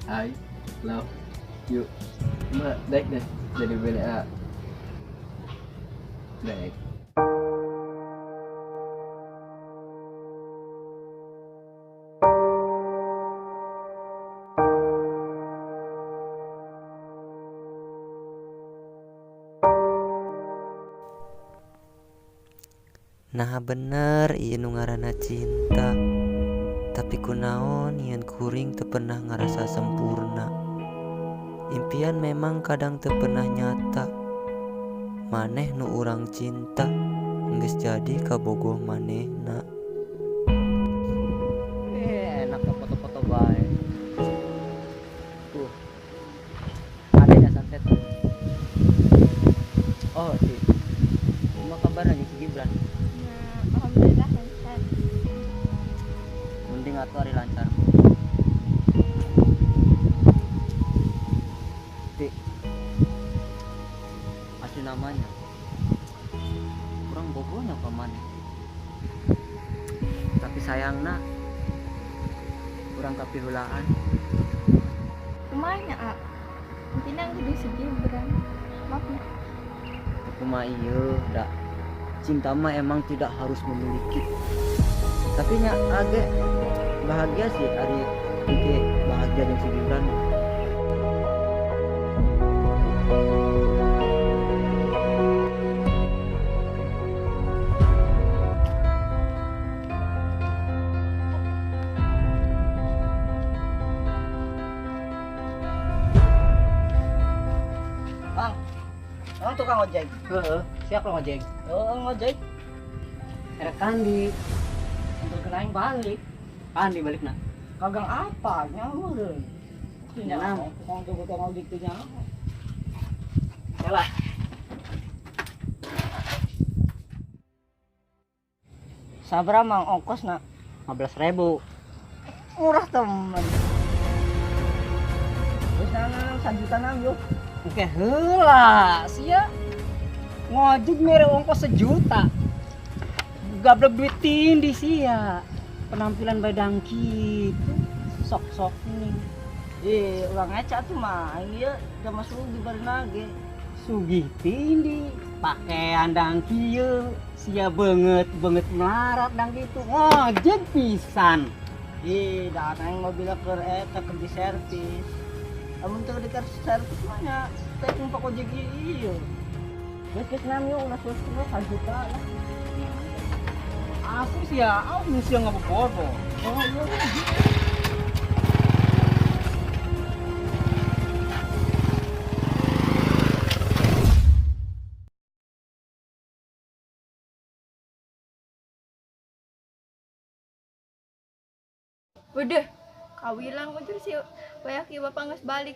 I love you. Mbak, dek deh jadi BDA. Dek. Nah bener ieu nu ngaranna cinta. Tapi kunaon yen kuring teu pernah ngarasa sempurna. Impian memang kadang teu pernah nyata. Maneh nu urang cinta geus jadi kabogoh manehna. Enak foto-foto bae. Tuh. Ada ya sunset. Oh, sih. Cuma kabar aja si Gibran. Nah, alhamdulillah lancar. Mending atuh hari lancar. Ti. Asli namanya. Kurang bogohnya ka maneh. Tapi sayangna kurang kapihulaan. Kumaha nya, A? Intina kudu si Gibran. Maaf nya. Kumaha ieu da. Cinta mah emang tidak harus memiliki. Tapi nya age bahagia sih ari engke bahagia jeung si Gibran. Bang, bang tukang ojek. Heeh, siap lo ngojek. Oh, ngojek. Erek kandi, Untuk kenain balik. kandi balik na. Kagang apa? Nyawa. Nyawa. Tukang tukang ojek tuh nyawa. Yalah. Sabra mang ongkos nak 15.000. Murah temen. Wis nang sajuta nang yuk. Oke, heula sia. Ngojek mere ongkos sejuta. Gablek duit tindih sia. Penampilan badang kitu sok-sok nih. Ih, ulang eca tuh mah. Ini ya jam sugi bari nage. Sugih tindih, pakaian dang kieu, sia beungeut beungeut melarat dang kitu. Ngojek pisan. Ih, dah nang mobil keur eta keur di servis. Amun teu di servis mah nya teh numpak ojek ieu. Geus geus nam yuk ulah susu sajuta lah. Asli sih ya, aku mesti ngebobodo. Oh iya. Udah, kawilang ujur si wayaki bapak geus balik.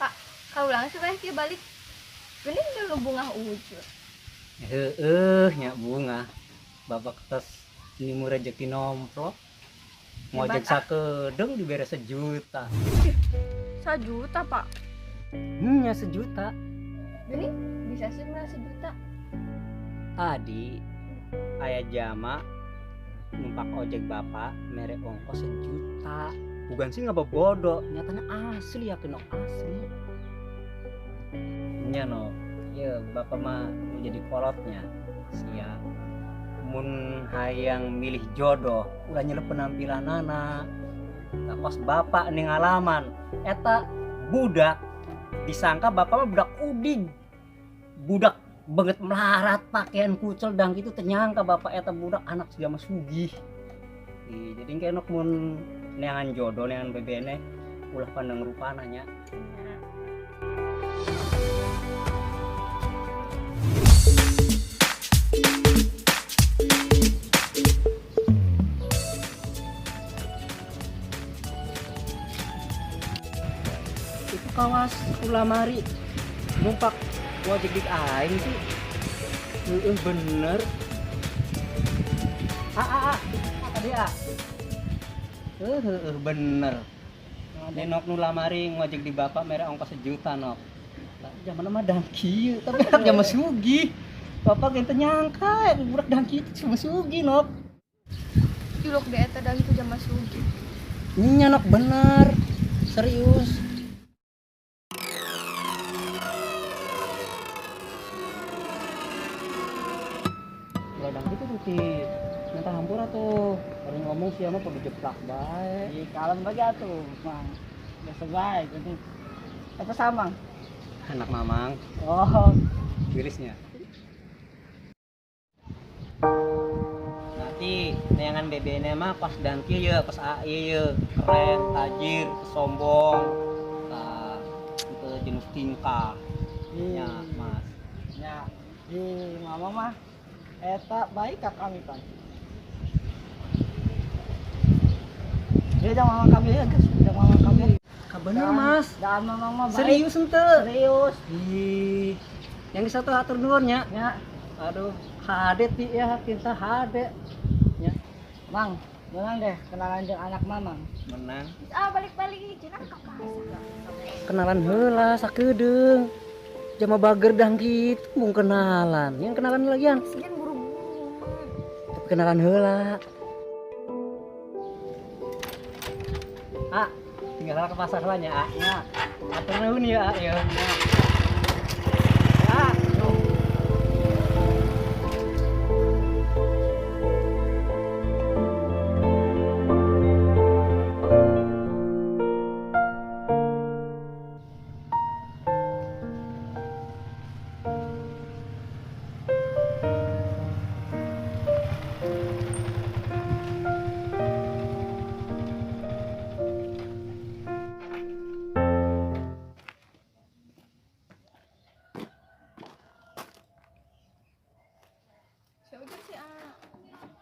Pak, kaulang si wayaki balik. Bening dulu bunga ujur. Heeh, nya bunga. Bapak tes nimu rezeki nomplok. Ngojek sakedeng dibere sejuta. Sejuta, Pak? Nya sejuta. Bening bisa sih mah sejuta. Tadi aya jama numpak ojek bapak mere ongkos sejuta. Bukan sih nggak bodoh, nyatanya asli ya kena asli. Nya no, ya bapak mah jadi kolotnya sia. Mun hayang milih jodoh, ulah nyelep penampilan anak. Kos bapak nih ngalaman, eta budak disangka bapak mah budak udig, budak banget melarat pakaian kucel dang gitu ternyangka bapak eta budak anak segama sugih. Ih, jadi kenok mun neangan jodoh neangan bebene ulah pandang rupana nya. Itu kawas ulamari numpak ngojek dik aing sih. Heeh bener. Ah, ah, ah. Ah, tadi ah. Bener. Nenok nu lamari ngojek di bapak mere ongkos sejuta nok. Lah, zaman mah dangki, tapi anak zaman sugih. Bapak gente nyangka budak dangki itu cuma sugih nok. Juluk deh eta dangki zaman sugih. Nya nok bener. Serius. Kalau dangki tuh ti minta hampura tuh. Baru ngomong sih mah perlu jeplak bae. Ih, kalem bae atuh, Mang. Biasa bae penting. Apa sama? Anak mamang. Oh, Wilisnya. Nanti neangan BBN mah pas dangki ya, pas AI ya, keren, tajir, sombong, nah, itu jenis tingkah. Ya, Mas. Ya, di mama mah eta baik ka kami pan. Dia jangan mama kami ya, guys. Jangan mama kami. Bener, Mas. Dan mama mah baik. Serius ente? Serius. Ih, yang satu atur nuhun nya. Ya. Aduh, hade ti ya, cinta hade. Ya. Mang, menang deh kenalan jeung anak mamang. Menang. Ah, balik-balik cenah ka pasar. Kenalan heula sakedeung. Jama bager dang gitu mung kenalan. Yang kenalan lagian. Sekian buru-buru. Tapi kenalan heula. Ah, tinggal ke pasar lah nya, ah. Ya. Atur nuhun ya, ah, ya. Ya.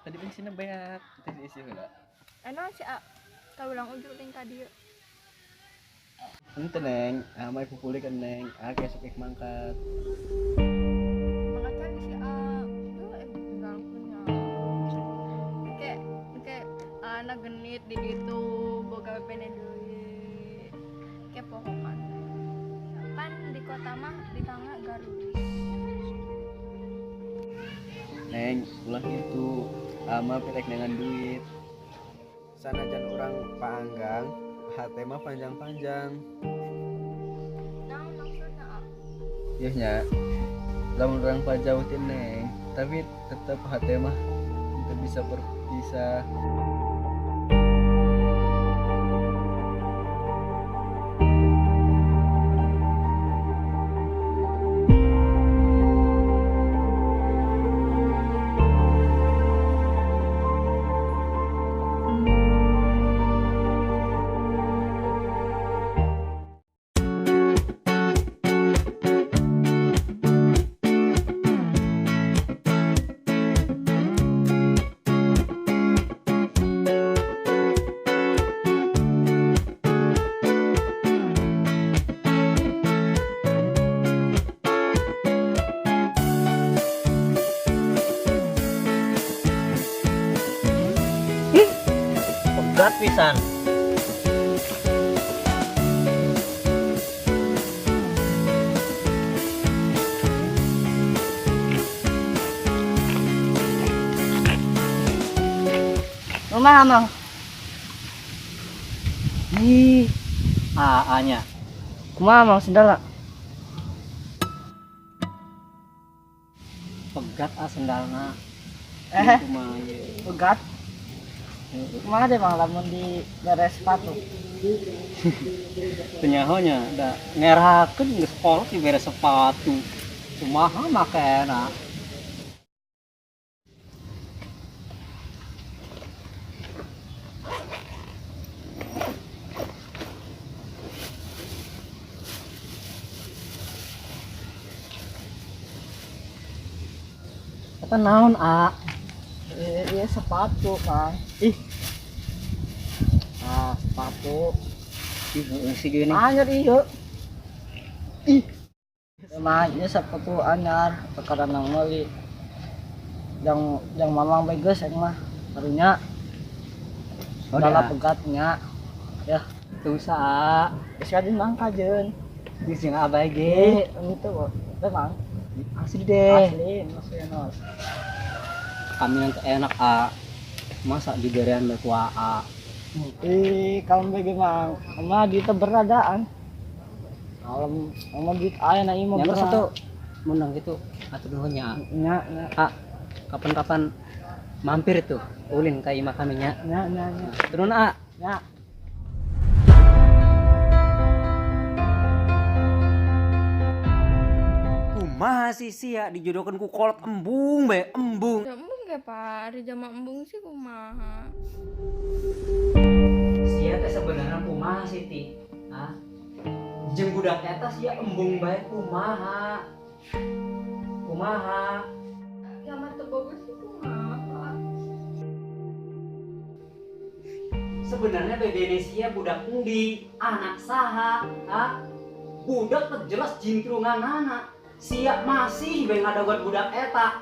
Tadi bensinnya banyak, terus diisi heula. Enak sih, ah. Kalau ulang ujur ting tadi. Ente neng, ah mah pupulik kan neng, ah kayak sok mangkat. Mangkat kan sih, ah. Tuh tinggal punya. Kayak anak genit di ditu, boga bene duit. Kayak pohokan. Pan di kota mah di tangga garus. Neng, ulah gitu. Ama pilek dengan duit. Sanajan orang paanggang, hate mah panjang-panjang. Nah, maksudnya Yeuh nya. Lamun urang pajauh ti neng, tapi tetep hate mah teu bisa berpisah. Pegat pisan. Kumaha, Mang? Ih, AA-nya. Kumaha, Mang, sendala? Pegat ah sendalna. Kumaha ieu? Pegat. Kumaha deh, Mang, lamun di beres sepatu? Teu nya, da ngerakeun geus kolot di beres sepatu. Kumaha makena? Eta naon, A? Iya sepatu, Mang. Ih. Ah, sepatu. Ih, heeh sih gini. Anyar iya. Ih. Mah, ieu sepatu anyar perkara nang meuli. Jang jang mamang bae geus aing mah. Karunya. Oh, Udah dah. Pegatnya. Ya, Teu usah. Geus kajeun mang kajeun. Geus jeung abai ge. Eh, itu memang Asli deh. Asli, maksudnya nos. Kami nanti enak a. Masa diberian bae ku aa. Ih, kalau bagi mang, sama duitnya beradaan. Kalau sama duit aya na imah Yang berat. satu menang gitu atur nuhun nya. Nya, nya, A, kapan-kapan mampir tuh ulin ka imah kami nya. Nya, nya, nya. Turun a. Nya. Kumaha sih sia dijodohkeun ku kolot embung bae embung. Da embung ge Pak, ari jama embung sih kumaha. Sia teh sebenarnya kumaha sih ti? Hah? Jeung budak eta sia embung bae kumaha? Kumaha? Jama teu boga sih kumaha, Pak. Sebenarnya bebene sia budak endi? Anak saha? Hah? Budak teh jelas jintrunganana. Sia masih bae ngadagoan budak eta.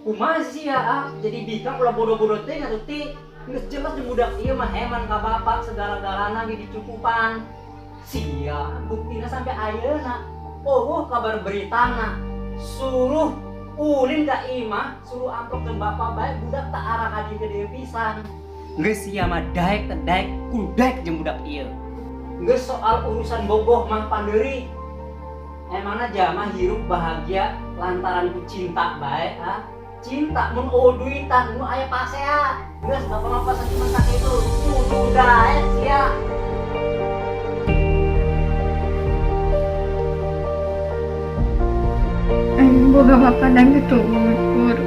Kumaha sia ah? Jadi bikang ulah bodoh-bodoh teh atuh ti. Geus jelas jeung budak ieu mah heman ka bapak segala-galana ge dicukupan. Sia buktina sampai ayeuna oh kabar beritana. Suruh ulin ka imah, suruh amplop jeung bapak bae budak tak arah ka dieu dieu pisan. Geus sia mah daek teh daek kudu daek jeung budak ieu. Geus soal urusan bogoh mah pandeuri. Emangna jama hirup bahagia lantaran ku cinta bae ah. Cinta mun eueuh duitan nu aya pasea. Geus bapak mah pasan cuma sakitu. Kudu daek sia. Aing boga bapak dan gitu ukur.